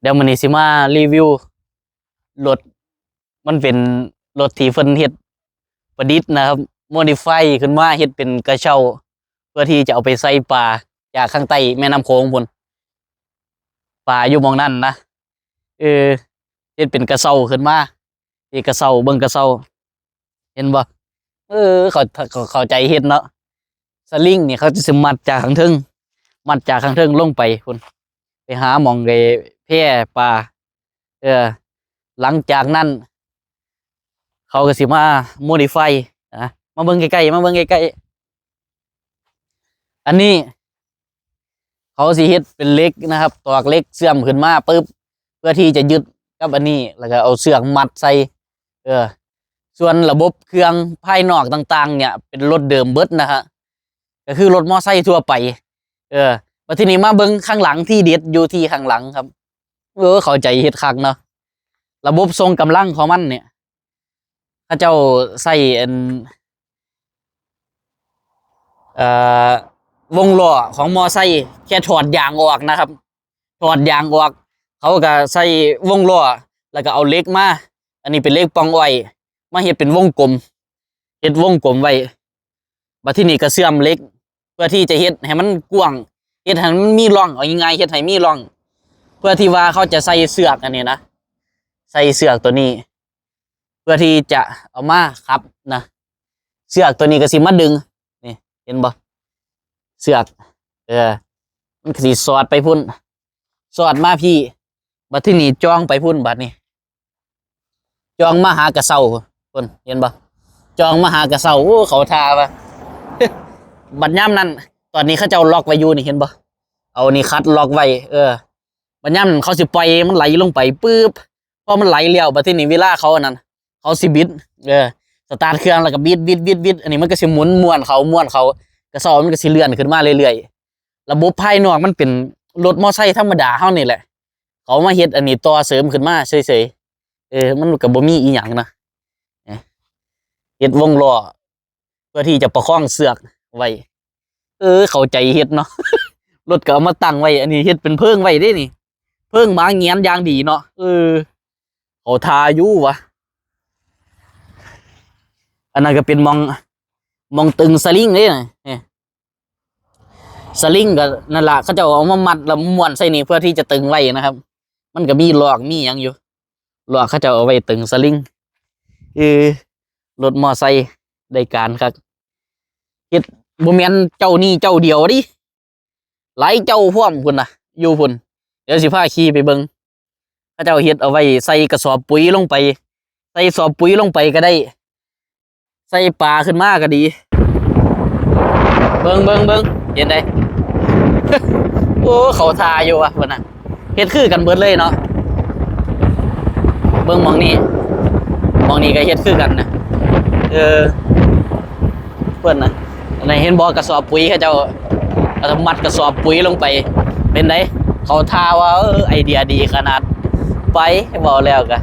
ດຽວມື້ນີ້ຊິມາຣີວິວລົດ ມັນເປັນລົດທີ່ເພິ່ນເຮັດປະດິດນະຄັບ ໂມດິຟາຍຂຶ້ນມາເຮັດເປັນກະເຊົາ ເພື່ອທີ່ຈະເອົາໄປໃສ່ປາຈາກຂ້າງໃຕ້ແມ່ນ້ຳໂຂງພຸ້ນ ປາຢູ່ໝ່ອງນັ້ນນະ ເອີ ເຮັດເປັນກະເຊົາຂຶ້ນມາ ເຮັດກະເຊົາ ເບິ່ງກະເຊົາ ເຫັນບໍ່? ເອີ ເຂົາ ເຂົາ ເຂົາໃຈເຮັດເນາະ ສະລິງນີ້ເຂົາຈະຊິມັດຈາກຂ້າງເທິງ ມັດຈາກຂ້າງເທິງລົງໄປພຸ້ນ ໄປຫາໝ່ອງໄອ້ແພປາ ເອີ ຫຼັງຈາກນັ້ນ ເຂົາກໍຊິມາໂມດິຟາຍນະ ມາເບິ່ງໃກ້ໆ ມາເບິ່ງໃກ້ໆ ອັນນີ້ ເຂົາຊິເຮັດເປັນເຫຼັກນະຄັບ ຕອກເຫຼັກເຊື່ອມຂຶ້ນມາປຶບ ເພື່ອທີ່ຈະຍຶດກັບອັນນີ້ ແລ້ວກໍເອົາເຊືອກມັດໃສ່ ເອີ ສ່ວນລະບົບເຄື່ອງພາຍນອກຕ່າງໆ ເນຍ ເປັນລົດເດີມເບິດນະຮະ ກໍຄືລົດມໍໄຊທົ່ວໄປ ເອີ ບັດທີນີ້ມາເບິ່ງຂ້າງຫຼັງ ທີເດັດຢູ່ທີ່ຂ້າງຫຼັງຄັບ ເອີ ເຂົ້າໃຈເຮັດຄັກເນາະ ລະບົບສົ່ງກຳລັງຂອງມັນເນຍ ເຂົາເຈົ້າໃຊ້ອັນ ເອີ ວົງລໍ້ຂອງມໍໄຊ ແຄ່ຖອດຢາງອອກນະຄັບ ຖອດຢາງອອກ ເຂົາກໍໃສ່ວົງລໍ້ ແລ້ວກໍເອົາເຫຼັກມາ ອັນນີ້ເປັນເຫຼັກປ່ອງອ້ອຍ ມາເຮັດເປັນວົງກົມ ເຮັດວົງກົມໄວ້ ບັດທີນີ້ກໍເຊື່ອມເຫຼັກ ເພື່ອທີ່ຈະເຮັດໃຫ້ມັນກວ້າງ ເຮັດໃຫ້ມັນມີຮ່ອງ ເອົາງ່າຍໆ ເຮັດໃຫ້ມີຮ່ອງ ເພື່ອທີ່ວ່າເຂົາຈະໃສ່ເຊືອກອັນນີ້ນະ ໃສ່ເຊືອກຕົວນີ້ ເພື່ອທີ່ຈະເອົາມາຂັບນະ ເຊືອກຕົວນີ້ກໍຊິມາດຶງ ນີ້ ເຫັນບໍ່? ເຊືອກ ເອີ ມັນກໍຊິສອດໄປພຸ້ນ ສອດມາພີ້ ບັດທີນີ້ຈ່ອງໄປພຸ້ນ ບັດນີ້ ຈ່ອງມາຫາກະເຊົາພຸ້ນ ເຫັນບໍ່? ຈ່ອງມາຫາກະເຊົາ ໂອ້ ເຂົາທ່າວ່າ ບັດຍາມນັ້ນ ຕອນນີ້ເຂົາເຈົ້າລັອກໄວ້ຢູ່ນີ້ ເຫັນບໍ່? ເອົານີ້ຂັດລັອກໄວ້ ເອີ ບັດຍາມນັ້ນເຂົາຊິປ່ອຍມັນໄຫຼລົງໄປປຶບ ພໍມັນໄຫຼແລ້ວ ບັດທີນີ້ເວລາເຂົາອັນນັ້ນ ເຂົາຊິບິດ ເອີ ສະຕາດເຄື່ອງແລ້ວກໍບິດໆໆໆ ອັນນີ້ມັນກໍຊິໝູນມ້ວນເຂົ້າມ້ວນເຂົ້າ ກະເຊົາມັນກໍຊິເລື່ອນຂຶ້ນມາເລື້ອຍໆ ລະບົບພາຍນອກມັນເປັນລົດມໍໄຊທຳມະດາເຮົານີ້ແຫຼະ ເຂົາມາເຮັດອັນນີ້ຕໍ່ເສີມຂຶ້ນມາເສີຍໆ ເອີ ມັນກໍບໍ່ມີອີ່ຫຍັງນະ ເຮັດວົງລໍ້ ເພື່ອທີ່ຈະປະຄອງເຊືອກໄວ້ ເອີ ເຂົ້າໃຈເຮັດເນາະ ລົດກໍເອົາມາຕັ້ງໄວ້ ອັນນີ້ເຮັດເປັນເພີງໄວ້ເດ້ນີ້ ເພີງໝາງຽນຢ່າງດີເນາະ ເອີ ເຂົາທ່າຢູ່ວະ ອັນນັ້ນກໍເປັນໝ່ອງ ໝ່ອງຕຶງສະລິງເດ້ນະ ສະລິງກໍນັ້ນລະ ເຂົາເຈົ້າເອົາມາມັດແລ້ວມ້ວນໃສ່ນີ້ ເພື່ອທີ່ຈະຕຶງໄວ້ນະຄັບ ມັນກໍມີລອກມີຫຍັງຢູ່ ລອກເຂົາເຈົ້າເອົາໄວ້ຕຶງສະລິງ ເອີ ລົດມໍໄຊໄດ້ການຄັກ ເຮັດ ບໍ່ແມ່ນເຈົ້ານີ້ເຈົ້າດຽວເດ້ ຫຼາຍເຈົ້າພ້ອມພຸ້ນນະ ຢູ່ພຸ້ນ ດຽວຊິພາຂີ່ໄປເບິ່ງ ເຂົາເຈົ້າເຮັດເອົາໄວ້ໃສ່ກະສອບປຸຍລົງໄປ ໃສ່ສອບປຸຍລົງໄປກໍໄດ້ ໃສ່ປາຂຶ້ນມາກໍດີ ເບິ່ງ ເບິ່ງ ເບິ່ງ ເຫັນໄດ ໂອ້ ເຂົາທ່າຢູ່ວະ ເພິ່ນນະ ເຮັດຄືກັນເບິດເລີຍເນາະ ເບິ່ງໝ່ອງນີ້ ໝ່ອງນີ້ກໍເຮັດຄືກັນນະ ເອີ ເພິ່ນນະ ອັນນັ້ນເຫັນບໍ່ ກະສອບປຸຍ ເຂົາເຈົ້າມັດກະສອບປຸຍລົງໄປ ເປັນໃດ ເຂົາທ່າວ່າ ເອີ ໄອເດຍດີຂະໜາດ ໄປ ເວົ້າແລ້ວກະ